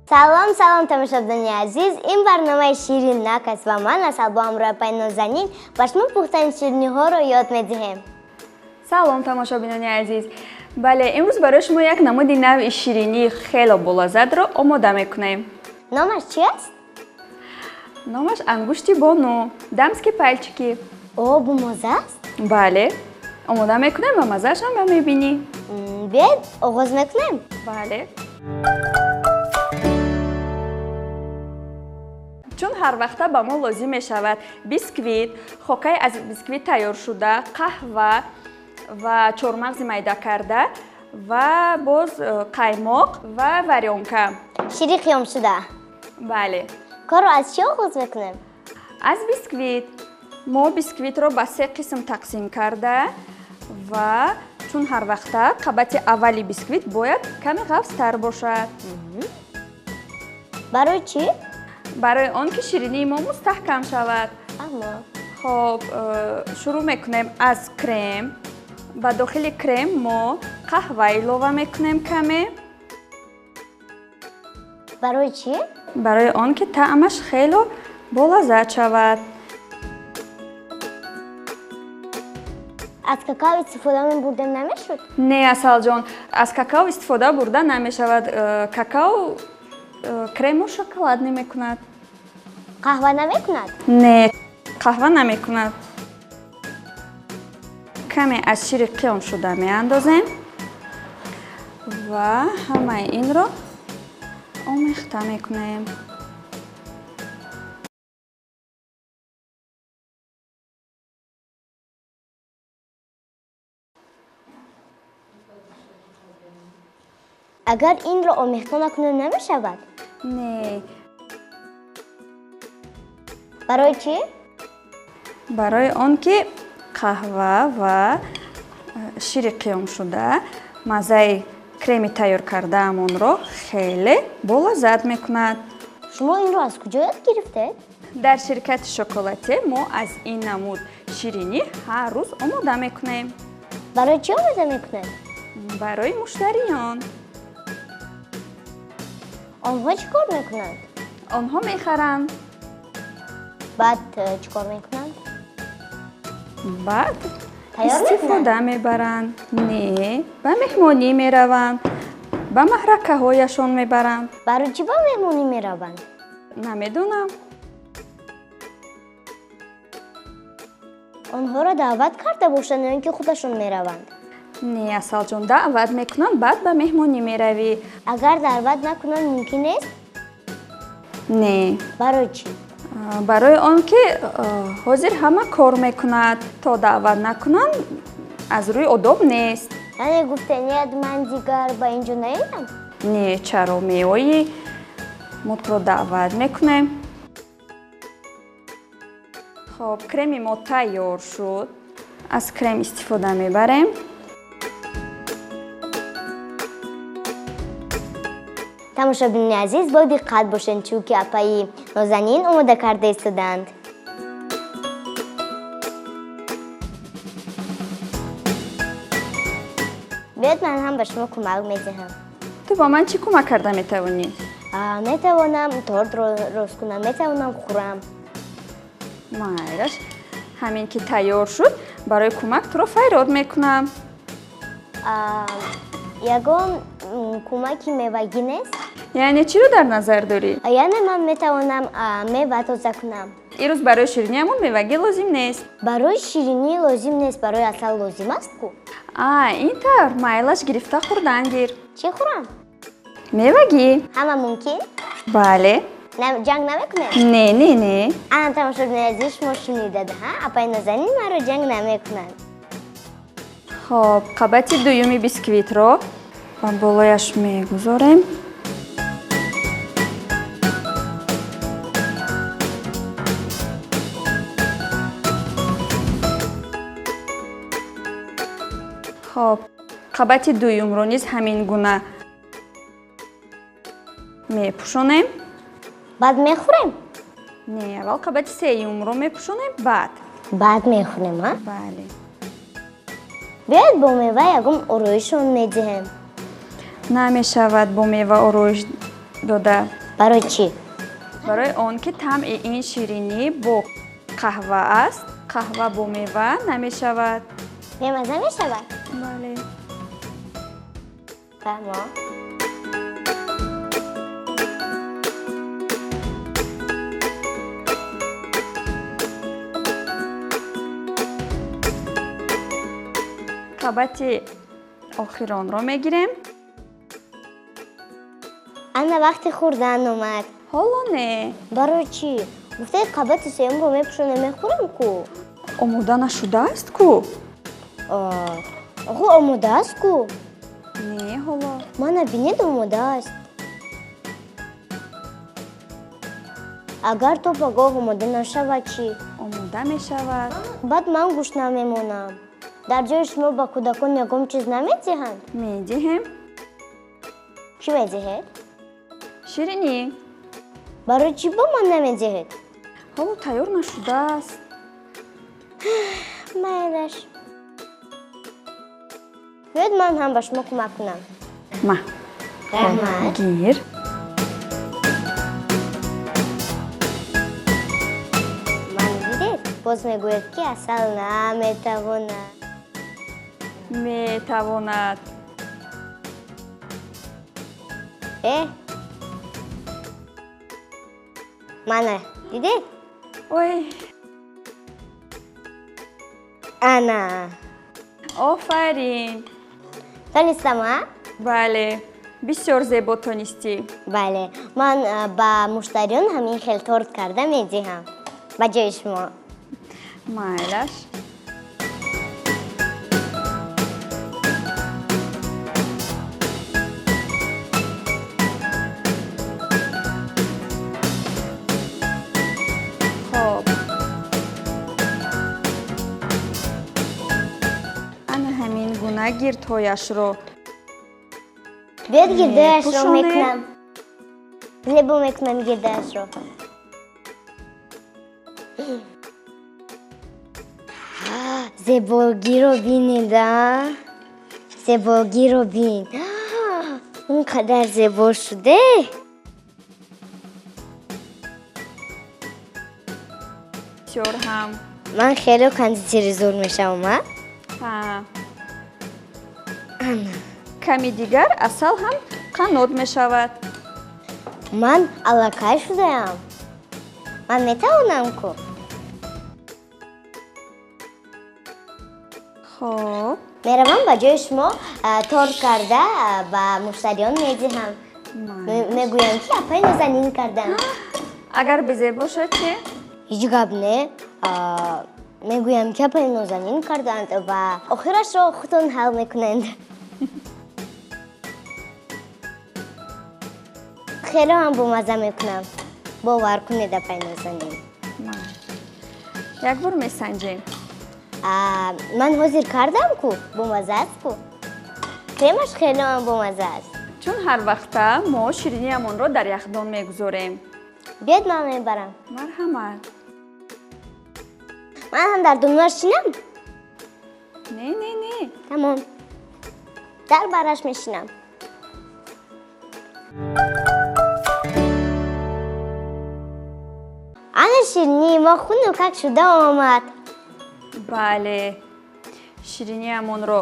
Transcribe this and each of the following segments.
Салом, салом, тамошобинони азиз. Ин барномаи Ширинак аст ва ман Асал бо ҳамроҳи апаи Нозанин ба шумо пухтани ширинӣҳоро ёд медиҳем. Салом, тамошобинони азиз. Бале, имрӯз барои шумо як намуди навъи ширинии хело болаззатро омода мекунем. Номаш чи аст? Номаш ангушти бону, дамские пальчики. О, бомазза аст? Бале, омода мекунем ва маззаашам мебинӣ. Биёед, оғоз мекунем? Бале. Чун ҳар вақта ба мо лозим мешавад бисквит, хокаи аз бисквит тайёр шуда, қаҳва ва чормағзи майда карда ва боз қаймоқ ва варёнка. Шири қиёмшуда. Бале. Корро аз чӣ оғоз мекунем? Аз бисквит. Мо бисквитро ба се қисм тақсим карда ва чун ҳар вақта қабати аввали бисквит бояд каме ғафзтар бошад. Барои чӣ? Барои он ки ширинии мо мустаҳкам шавад. Хоб, шурӯъ мекунем аз крем. Ба дохили крем мо қаҳва илова мекунем каме. Барои чӣ? Барои он ки таъмаш хело болаззат шавад. Аз какао истифода мебурдем намешуд? Не, Асалҷон, аз какао истифода бурда намешавад. Какао крему шоколад намекунад. Қаҳва намекунад? Не, қаҳва намекунад. Каме аз шири қиёмшуда меандозем ва ҳамаи инро омехта мекунем. Агар инро омехта накунем намешавад? Не. Барои чӣ? Барои он ки қаҳва ва шири қиёмшуда маззаи креми тайёр кардаамонро хеле болаззат мекунад. Шумо инро аз куҷо ёд гирифтед? Дар ширкати Шоколате мо аз ин намуд ширинӣ ҳар рӯз омода мекунем. Барои чӣ омода мекунед? Барои муштариён. Онҳо чӣ кор мекунанд? Онҳо мехаранд. Баъд чӣ кор мекунанд? Баъд истифода мебаранд. Не, ба меҳмонӣ мераванд, ба маҳракаҳояшон мебаранд. Барои чӣ ба меҳмонӣ мераванд? Намедонам. Онҳоро даъват карда бошанд ё ин ки худашон мераванд? Не, Асалҷон, даъват мекунанд, баъд ба меҳмонӣ меравӣ. Агар даъват накунанд мумкин нест? Не. Барои чӣ? Барои он ки ҳозир ҳама кор мекунад, то даъват накунанд аз рӯи одоб нест. Яъне гуфтаният ман дигар ба ин ҷо наоям? Не, чаро меоӣ? Мо туро даъват мекунем. Хоб, креми мо тайёр шуд. Аз крем истифода мебарем. Тамошобинони азиз, бо диққат бошед, чунки апаи Нозанин омода карда истодаанд. Биёед, ман ҳам ба шумо кӯмак медиҳам. Ту ба ман чӣ кӯмак карда метавонӣ? Метавонам тортро рост кунам, метавонам хӯрам. Майлаш, ҳамин ки тайёр шуд, барои кӯмак туро файрод мекунам. Ягон кӯмаки мевагӣ нест? Яъне чиро дар назар дорӣ? Яъне ман метавонам мева тоза кунам. Ирӯз барои шириниамон мевагӣ лозим нест. Барои ширинӣ лозим нест, барои асал лозим аст ку? Ин тавр, майлаш гирифта хӯрдан гир. Чӣ хӯрам? Мевагӣ. Ҳама мумкин? Бале. Ҷанг намекунем? Не, не, не. Ана тамошобинони азиз, шумо шунидед, ҳа? Апаи Нозанин маро ҷанг намекунанд. Хоб, қабати дуюми бисквитро ба болояш мегузорем. Хоб, қабати дуюмро низ ҳамин гуна мепӯшонем. Баъд мехӯрем? Не, аввал қабати сеюмро мепӯшонем, баъд. Баъд мехӯрем, а? Бале. Биёед бо мева ягон ороишон медиҳем. Намешавад бо мева ороиш дода. Барои чӣ? Барои он ки таъми ин ширинӣ бо қаҳва аст, қаҳва бо мева намешавад. Бемаза мешавад? Бале. Фаҳмо. Қабати охиронро мегирем. Ана вақти хӯрдан омад. Ҳоло не. Барои чӣ? Гуфтаи қабати сеюмро мепӯшонем, мехӯрам ку. Омода нашудааст ку? Охо, омода аст ку? Не, ҳоло. Мана бинед, омода аст. Агар то пагоҳ омода нашавад чӣ? Омода мешавад. Баъд ман гушна мемонам. Дар ҷои шумо ба кӯдакон ягон чиз намедиҳанд? Медиҳем. Чӣ медиҳед? Ширинӣ. Барои чӣ ба ман намедиҳед? Ҳоло тайёр нашудааст. Майлаш. Биёед ман ҳам ба шумо кӯмак кунам. Ма. Раҳмат. Гир. Ман дидед? Боз мегӯяд, ки асал наметавонад. Метавонад. Э? Мана, дидед? Ой. Ана. Офарин. Тонистам, а? Бале, бисёр зебо тонистӣ. Бале, ман ба муштариён ҳамин хел торт карда медиҳам. Ба ҷои шумо. Майлаш. Хоб. Ана ҳамин гуна гирдҳояшро Биёд гирдҳояшро мепӯшонем. Мекунам. Зебо мекунам гирдҳояшро. Зебогиро бинед, а? Зебогиро бин. Он қадар зебо шуде. Бисёр ҳам. Ман хеле кондитери зур мешавам, а? Ҳа. Ана. Ками дигар асал ҳам қанот мешавад. Ман аллакай шудаям. Ман метавонам ку? Хоб. Меравам ба ҷои шумо, торт карда, ба муштариён медиҳам. Мегӯям, ки апаи Нозанин кардам. Агар безеб бошад чӣ? Ҳеҷ гап не. Мегӯям, ки апаи Нозанин карданд ва охирашро худтон ҳал мекунед. Хеле ҳам бомазза мекунам. Бовар кунед, апаи Нозанин. Як бор месанҷем. Ман ҳозир кардам ку, бомазза аст ку. Кремаш хеле ҳам бомазза аст. Чун ҳар вақта мо шириниямонро дар яхдон мегузорем. Биёед ман мебарам. Марҳамат. Ман ҳам дар дунёш шинам? Не, не, не. Тамом. Дар бараш мешинам. Ана ширинии мо хунукак шуда омад. Бале, шириниямонро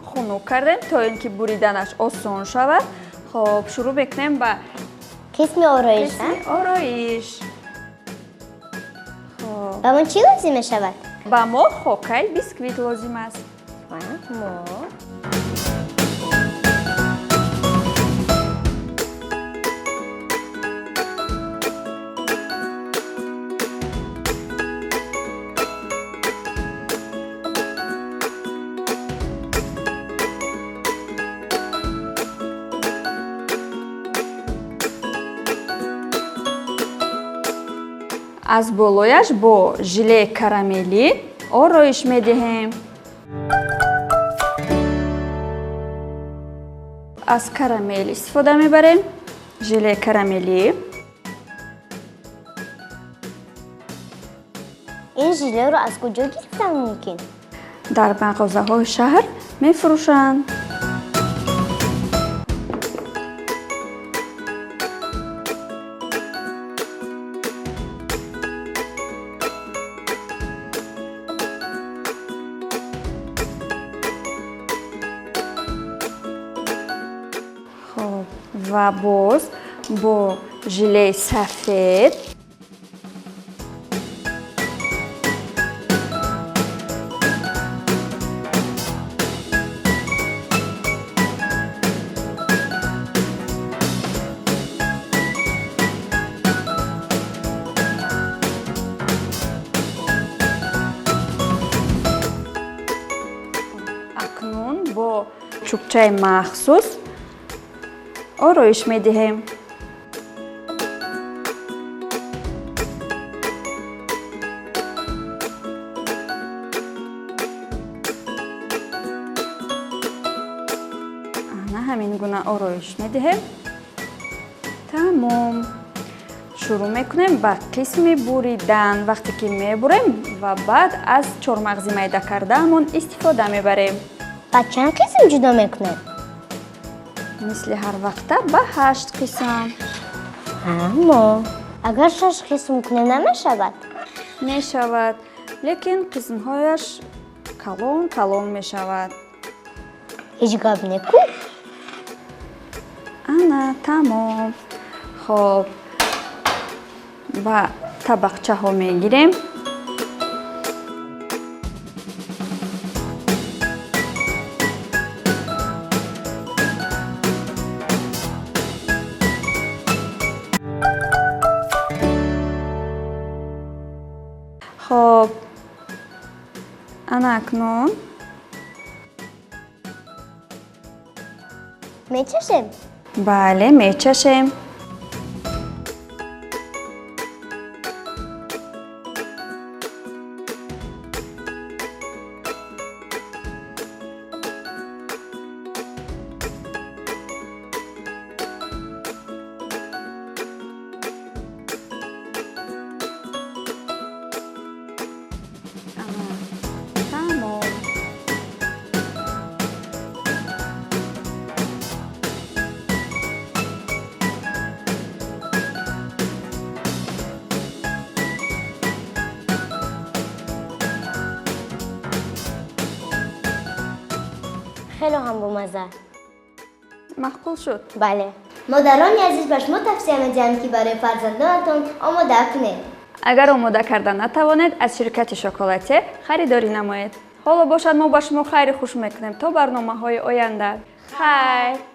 хунук кардем, то ин ки буриданаш осон шавад. Хоб, шурӯъ мекунем ба қисми ороиш, қисми а? Ороиш. Хоб. Ба мо чӣ лозим мешавад? Ба мо хокаи бисквит лозим аст. Мо. Аз болояш бо жилеи карамелӣ ороиш медиҳем. Аз карамел истифода мебарем. Жилеи карамелӣ. Ин жилеро аз куҷо гирифтан мумкин? Дар мағозаҳои шаҳр мефурӯшанд. Ва боз бо желеи сафед. Акнун бо чӯбчаи махсус ороиш медиҳем. Ана ҳамин гуна ороиш медиҳем. Тамом. Шурӯъ мекунем ба қисми буридан. Вақте ки мебурем ва баъд аз чормағзи майда кардаамон истифода мебарем. Ба чанд қисм ҷудо мекунем? Мисли ҳар вақта ба 8 қисм. Аммо агар 6 қисм кунем намешавад? Мешавад, лекин қисмҳояш калон калон мешавад. Ҳеҷ гап неку? Ана тамом. Хоб, ба табақчаҳо мегирем. Хоб, ана акнун мечашем? Бале, мечашем. Хеле ҳам бомазза. Маъқул шуд? Бале. Модарони азиз, ба шумо тавсия медиҳам, ки барои фарзандонатон омода кунед. Агар омода карда натавонед, аз ширкати Шоколате харидорӣ намоед. Ҳоло бошад, мо ба шумо хайри хуш мекунем то барномаҳои оянда. Хайр!